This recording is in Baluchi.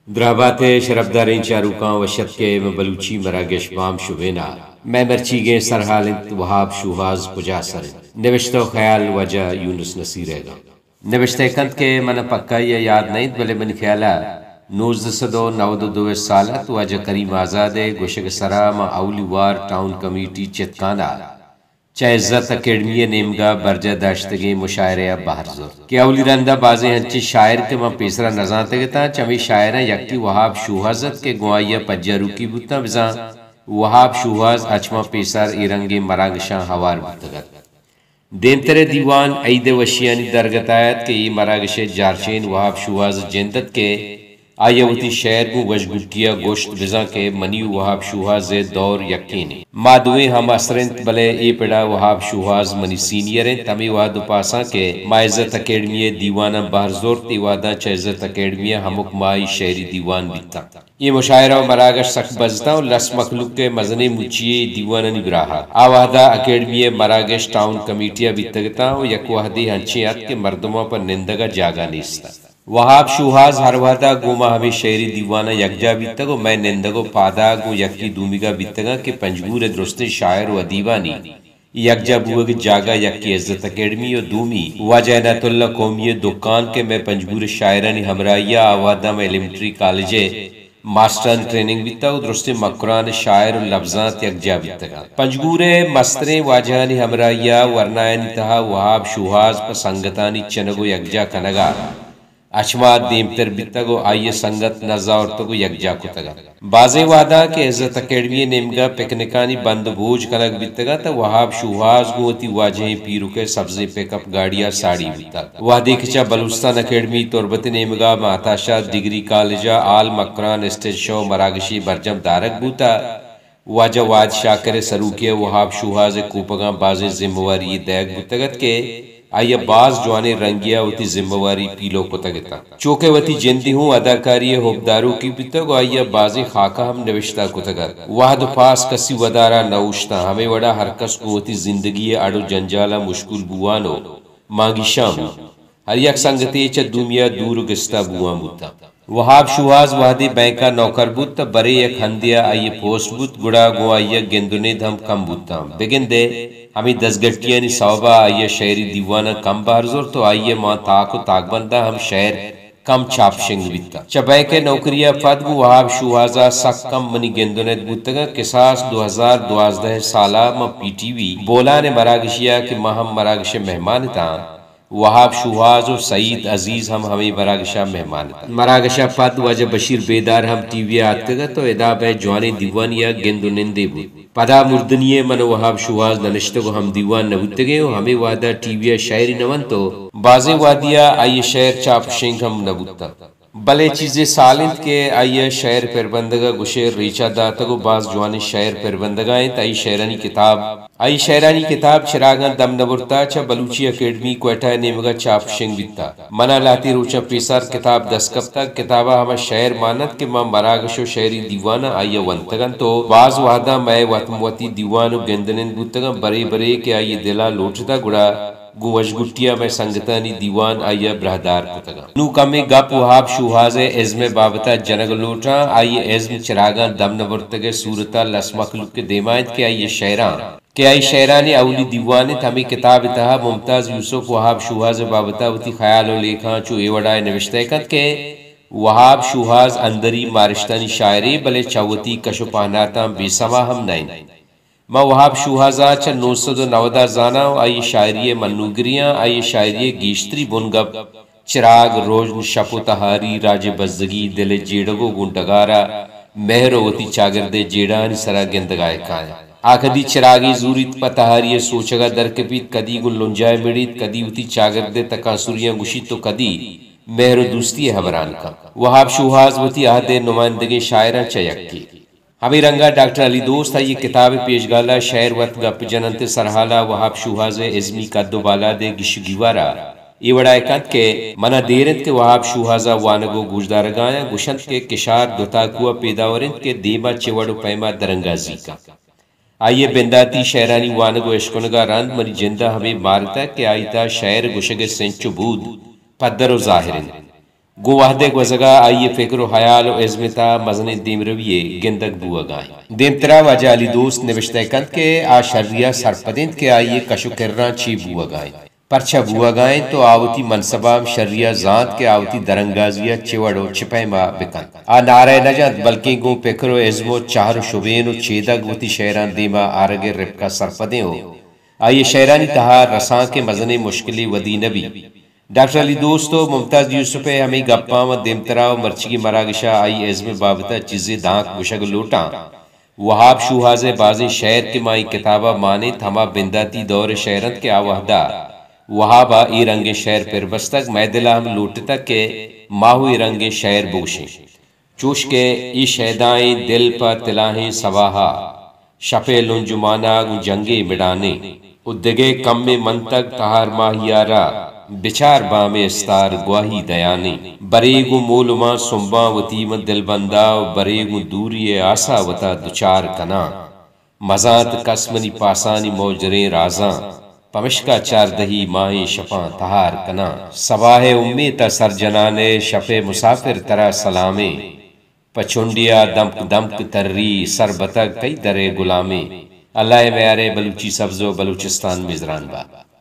دراہ بات ئے شرپداریں چاروکاں، وش اتک ئے مں بلوچی مراگش بام شبین ءَ۔ مئے مرچیگیں سرھال اِنت وھاب شوھاز کجا سر اِنت؟ نبشتہ ءُ خیال واجہ یونس نصیر ئیگ اَنت۔ نبشتہ ئے کنت کہ من ءَ پکائی ءَ یات نہ اِنت، بلے منی خیال ءَ نوزدہ سد ءُ نود ءُ دو ءِ سال اَت، واجہ کریم آزاد ءِ گوشگ ءِ سرا ما اولی وار ٹاؤن کمیٹی چتکان ءَ چہ عزت اکیڈمی ءِ نیمگ ءَ برجاہ داشتگیں مشاعرہ ءَ بھر زرت کہ اولی رند ءَ بازیں انچیں شاعر کہ من پیسرا نزانتگ اتاں، چہ ھمے شاعراں یکے وھاب شوھاز اَت کہ گوں آئی ءَ پجاروکی بوتاں، بزاں وھاب شوھاز اچ من پیسر اے رنگیں مراگشاں ھوار بوتگ اَت۔ دیمتر ءِ دیوان عید ءِ وشیانی درگت ءَ اَت کہ اے مراگش ءِ جارچین وھاب شوھاز ءِ جند اَت کہ آئی ءَ وتی شئیر گوں وشگٹی ءَ گوشت، بزاں کہ منی ءُ وھاب شوھاز ءِ دور یکین اِنت۔ ما دوئیں ھم عصر اِنت، بلے اے پڑ ءَ وھاب شوھاز منی سینئر اِنت۔ ھمے وھد ءُ پاساں کہ ما عزت اکیڈمی ءِ دیواناں بھر زرت، اے وھداں چہ عزت اکیڈمی ءَ ھمک ماھی شئیری دیوان بیتاں۔ اے مشاعرہ ءُ مراگش سک بزتاں ءُ لس مھلوک ءِ مزنیں مچی یے اے دیوانانی براہ اَت۔ آ وھد ءَ اکیڈمی ءِ مراگش ٹاؤن کمیٹی ءَ بیتگ اتاں ءُ یک وھدے انچیں اَت کہ مردماں پہ نندگ ءَ جاگہ نیست اَت۔ وھاب شوھاز ھر وھد ءَ گوں ما ھمے شئیری دیواناں یکجاہ بیتگ ءُ مئے نندگ ءُ پاد ءَ گوں یکے دومیگ ءَ بیتگ اَنت کہ پنجگور ءِ درستیں شاعر ءُ ادیبانی یکجاہ بوھگ ءِ جاگہ یکے عزت اکیڈمی ءُ دومی واجہ عنایت اللہ قومی ءِ دکان کہ مئے پنجگور ءِ شاعرانی ھمراھی ءَ آ وھد ءَ مئے ایلیمنٹری کالج ءِ ماسٹرانی ٹریننگ بیتگ ءُ درستیں مکران ءِ شاعر ءُ لبزانت یکجاہ بیتگ اَنت۔ پنجگور ءِ مستریں واجھانی ھمراھی ءَ ورنایانی تہا وھاب شوھاز پہ سنگتانی چنگ ءُ یکجاہ کنگ ءَ اچ ما دیمتر بیتگ ءُ آئی ءِ سنگت نز آورتگ ءُ یکجاہ کتگ اَنت۔ بازیں وھداں کہ عزت اکیڈمی ءِ نیمگ ءَ پکنکانی بند ءُ بوج کنگ بیتگ اَنت، تہ وھاب شوھاز گوں وتی واجھیں پیرک ءِ سبزیں پک اپ گاڑی ءَ ساڑی بوتگ۔ وھدے کہ چہ بلوچستان اکیڈمی تربت ءِ نیمگ ءَ ماں عطا شاد ڈگری کالج ءَ آل مکران اسٹیج شو مراگشے برجم دارگ بوتگ، واجہ واحد شاکر ءِ سروکی ءَ وھاب شوھاز ءِ کوپگاں بازیں زمہ واری یے دئیگ بوتگ اَت کہ آئی ءَ باز جوانیں رنگے ءَ وتی زمہ واری پیلو کتگ اتنت۔ چو کہ وتی جندے ھوں اداکاری ءِ ھبداروکے بوتگ ءُ آئی ءَ بازیں خاکہ ھم نبشتہ کتگ اَت۔ وھد ءُ پاس کسی ودار ءَ نہ اوشتاں، ھمے وڑ ءَ ھرکس گوں وتی زندگی ءِ اڑ ءُ جنجالاں مشکول بوان ءُ مانگیشان بوت۔ ھر یک سنگتے چہ دومی ءَ دور ءُ گستا بوان بوتاں۔ وھاب شوھاز وھدے بینک ءَ نوکر بوت تہ برے یک ھندے ءَ آئی ءِ پوسٹ بوت، گڑا گوں آئی ءَ گند ءُ نند ھم کم بوتاں۔ بگندئے ھمے دزگٹیانی سوب ءَ آئی ءَ شئیری دیواناں کم بھر زرت ءُ آئی ءِ مان تاک ءُ تاکبنداں ھم شئیر کم چاپ شنگ بیتاں۔ چہ بینک ءِ نوکری ءَ پد گوں وھاب شوھاز ءَ سک کم منی گند ءُ ند بوتگ اَنت۔ کساس دو ھزار دوازدہ ءِ سال ءَ من پی ٹی وی بولان ءِ مراگشے ءَ کہ من ھم مراگش ءِ مھمان اتاں، وھاب شوھاز ءُ سعید عزیز ھم ھمے مراگش ءَ مھمان اتنت۔ مراگش ءَ پد واجہ بشیر بیدار ھم ٹی وی ءَ آتکگ اَت ءُ ادا مئے جوانیں دیوانی ءَ گند ءُ نندے بوت۔ پدا مردنی ءَ من ءُ وھاب شوھاز نہ نشتگ ءُ ھم دیوان نہ بوتگیں ءُ ھمے وھد ءَ ٹی وی ءَ شئیرے نہ ونت ءُ بازیں وھدے ءَ آئی ءِ شئیر چاپ ءُ شنگ ھم نہ بوتنت۔ بلے چیزے سال اِنت کہ آئی ءَ شئیر پربندگ ءَ گوشئے ریچہ داتگ ءُ باز جوانیں شئیر پربندگ ءَ اِنت۔ آئی شئیرانی کتاب، آئی شئیرانی کتاب چراگاں دم نہ برتہ چہ بلوچی اکیڈمی کوئٹہ ءِ نیمگ ءَ چاپ ءُ شنگ بیتہ۔ من ءَ لھتے روچاں پیسر کتاب دست کپتگ۔ کتاب ءَ ھما شئیر مان اَنت کہ ما مراگش ءُ شئیری دیواناں آئی ءَ ونتگ اَنت ءُ باز وھداں مئے وت مہ وتی دیوان ءُ گند ءُ نند بوتگ اَنت، برے برے کہ آئی ءِ دل ءَ لوٹتہ گڑا گوں وشگٹی ءَ مئے سنگتانی دیوان آئی ءَ براہدار کتگ اَنت۔ نوں کمے گپ وھاب شوھاز ءِ ازم ءِ بابت ءَ جنگ لوٹاں۔ آئی ءِ ازم چراگاں دم نہ برتگ ءِ صورت ءَ لس مھلوک ءِ دیم ءَ اِنت کہ آئی ءِ شئیراں، کہ آئی ءِ شئیرانی اولی دیوان اِنت۔ ھمے کتاب ءِ تہا ممتاز یوسف وھاب شوھاز ءِ بابت ءَ وتی خیال ءُ لیکھاں چو اے وڑ ءَ نبشتہ کنت کہ وھاب شوھاز اندری مارشتانی شاعرے، بلے چہ وتی کش ءُ پہناتاں بے سما ھم نہ اِنت۔ ما وھاب شوھاز ءَ چہ نو سد ءُ نود ءَ زاناں ءُ آئی ءِ شاعری ءِ منوگرے آں۔ آئی ءِ شاعری ءِ گیشتری بنگپ چراگ، رژن، شپ ءُ تہاری، راج ءِ بزگی، دل ءِ جیڑگ ءُ گوں ڈگار ءَ مھر ءُ وتی چاگرد ءِ جیڑہانی سرا گندگ ءَ کاینت۔ آ کدی چراگے زوریت پہ تہاری ءِ سوچگ ءَ درکپیت، کدی گوں لنجا ءَ مڑیت، کدی وتی چاگرد ءِ تکانسریاں گوشیت ءُ کدی مھر ءُ دوستی ءِ ھبران کنت۔ وھاب شوھاز وتی عھد ءِ نمائندگیں شاعراں چہ یکے۔ ھمے رنگ ءَ ڈاکٹر علی دوست آئی ءِ کتاب ءِ پیشگال ءَ شئیر وت گپ جن اَنت ءِ سرھال ءَ وھاب شوھاز ءِ ازمی کد ءُ بالاد ءِ گیش ءُ گیوار ءَ اے وڑ ءَ کنت کہ من ءَ دیر اِنت کہ وھاب شوھاز ءَ وانگ ءُ گوشدارگ ءَ آیاں۔ گوش اَنت کہ کشار دو تاکو ءَ پیدا ور اِنت کہ دیم ءَ چہ وڑ ءُ پیم ءَ درنگازی کنت۔ آئی ءِ بنداتی شئیرانی وانگ ءُ اشکنگ ءَ رند منی جند ءَ ھمے مارتگ کہ آئی ءِ تہا شئیر گوشگ ءِ سنچ ءُ بود پدر ءُ زاھر اِنت۔ گوں وہد ءِ گوزگ ءَ آئی ءِ پکر ءُ ہیال ءُ ازم ءِ تہا مزنیں دیمروی یے گندگ بوہگ ءَ انت۔ دیمترا واجہ علی دوست نبشتہ کنت کہ آ شری ءَ سرپد انت کہ آئی ءِ کش ءُ کراں چے بوہگ ءَ انت، پرچا بوہگ ءَ انت ءُ آ وتی منصب ءَ ہم شری ءَ زانت کہ آ وتی درانگازی ءَ چے وڑ ءُ چے پیم ءَ بہ کنت۔ آ نعرہ نہ جنت، بلکیں گوں پکر ءُ ازم ءُ چہر ءُ شبین ءُ چیدگ وتی شئیراں دیم ءَ آرگ ءِ رپک ءَ سرپدیں ءُ آئی ءِ شئیرانی تہا رسانک ءِ مزنیں مشکلے ودی نہ بیت۔ ڈاکٹر علی دوست ءُ ممتاز یوسف ءِ ہمے گپاں و دیمترا ءُ مرچیگیں مراگش ءَ آئی ءِ ازم ءِ بابت ءَ چیزے دانک گوشگ لوٹاں۔ وہاب شوہاز ءِ بازیں شئیر کہ ماں اے کتاب ءَ مان انت، ہما بنداتی دور ءِ شئیر انت کہ آ وہد ءَ وہاب ءَ اے رنگیں شئیر پر بستگ، مئے دل ءَ ہم لوٹتگ کہ ما ہوں اے رنگیں شئیر بگوشیں۔ چوش کہ اے شیدائیں دل پہ تلاہیں سواہا، شپ ءِ لنجمانا گوں جنگے مڑانیں۔ و دگہ کمیں منتگ تہار ماہیا را، بچار بامے استار گواہی دیانیں۔ برے گوں مولماں سمباں وتی من دلبندا، و برے گوں دوری ءِ آسا وتا دچار کناں۔ مزانت کس منی پاسانی موجریں رازاں، پمشکا چاردہی ماہیں شپاں تہار کناں۔ سباہ ءِ امیت ءَ سر جنان ءِ، شپ ءِ مسافر ترا سلامیں۔ پہ چنڈیا دمک دمک تری، سر بتگ کئی در ءِ گلامیں۔ اللہ ءِ میار ءِ بلوچی سبز و بلوچستان مزران بات۔